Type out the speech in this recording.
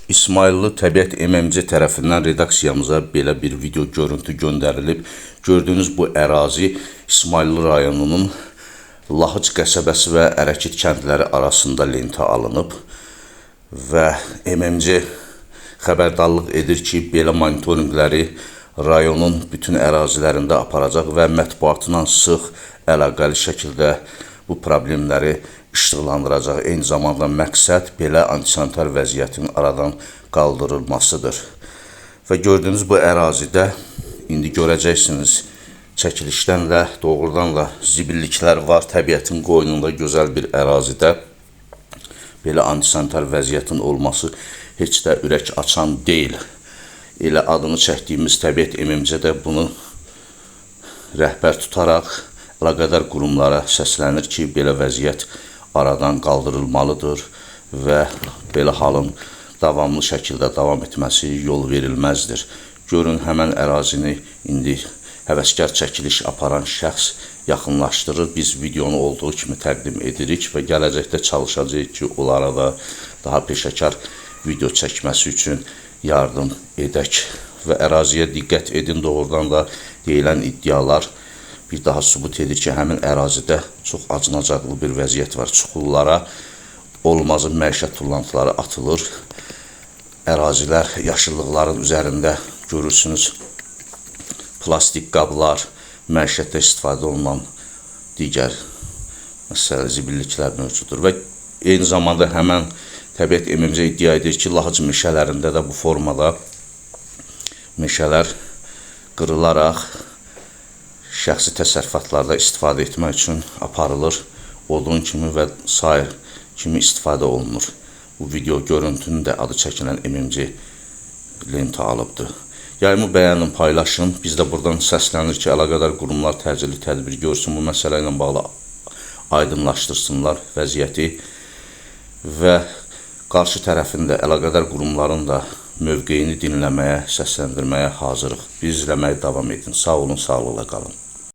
İsmayıllı Təbiət MMC tərəfindən redaksiyamıza belə bir video görüntü göndərilib. Gördüyünüz bu ərazi İsmayıllı rayonunun Lahıc qəsəbəsi və Ərəkit kəndləri arasında lentə alınıb və MMC xəbərdarlıq edir ki, belə monitorinqləri rayonun bütün ərazilərində aparacaq və mətbuatla sıx əlaqəli şəkildə bu problemləri işıqlandıracaq. Eyni zamanda məqsəd belə antisanitar vəziyyətin aradan qaldırılmasıdır. Və gördüyünüz bu ərazidə indi görəcəksiniz, çəkilişdən də doğrudan da zibilliklər var. Təbiətin qoynunda gözəl bir ərazidə belə antisanitar vəziyyətin olması heç də ürək açan deyil. Elə adını çəkdiyimiz Təbiət MMC də bunu rəhbər tutaraq əlaqədar qurumlara səslənir ki, belə vəziyyət aradan qaldırılmalıdır və belə halın davamlı şəkildə davam etməsi yol verilməzdir. Görün, həmən ərazini indi həvəskar çəkiliş aparan şəxs yaxınlaşdırır. Biz videonu olduğu kimi təqdim edirik və gələcəkdə çalışacağıq ki, onlara da daha peşəkar video çəkməsi üçün yardım edək. Və əraziyə diqqət edin, doğrudan da deyilən iddialar bir daha sübut edir ki, həmin ərazidə çox acınacaqlı bir vəziyyət var. Çuxurlara olmazın məişət tullantıları atılır. Ərazilər yaşıllıqların üzərində görürsünüz. Plastik qablar, məişətdə istifadə olunan digər məsələ zibilliklər mövcuddur və eyni zamanda həmən Təbiət MMC iddia edir ki, Lahıc meşələrində də bu formada meşələr qırılaraq şəxsi təsərrüfatlarda istifadə etmək üçün aparılır, odun kimi və sair kimi istifadə olunur. Bu video görüntünün də adı çəkilən MMC lentə alıbdır. Yayımı bəyənin, paylaşın. Biz də buradan səslənir ki, əlaqədar qurumlar təcili tədbir görsün, bu məsələ ilə bağlı aydınlaşdırsınlar vəziyyəti və qarşı tərəfin də, əlaqədar qurumların da mövqeyini dinləməyə, səsləndirməyə hazırıq. Bizi izləməyə davam edin. Sağ olun, sağlıqla qalın.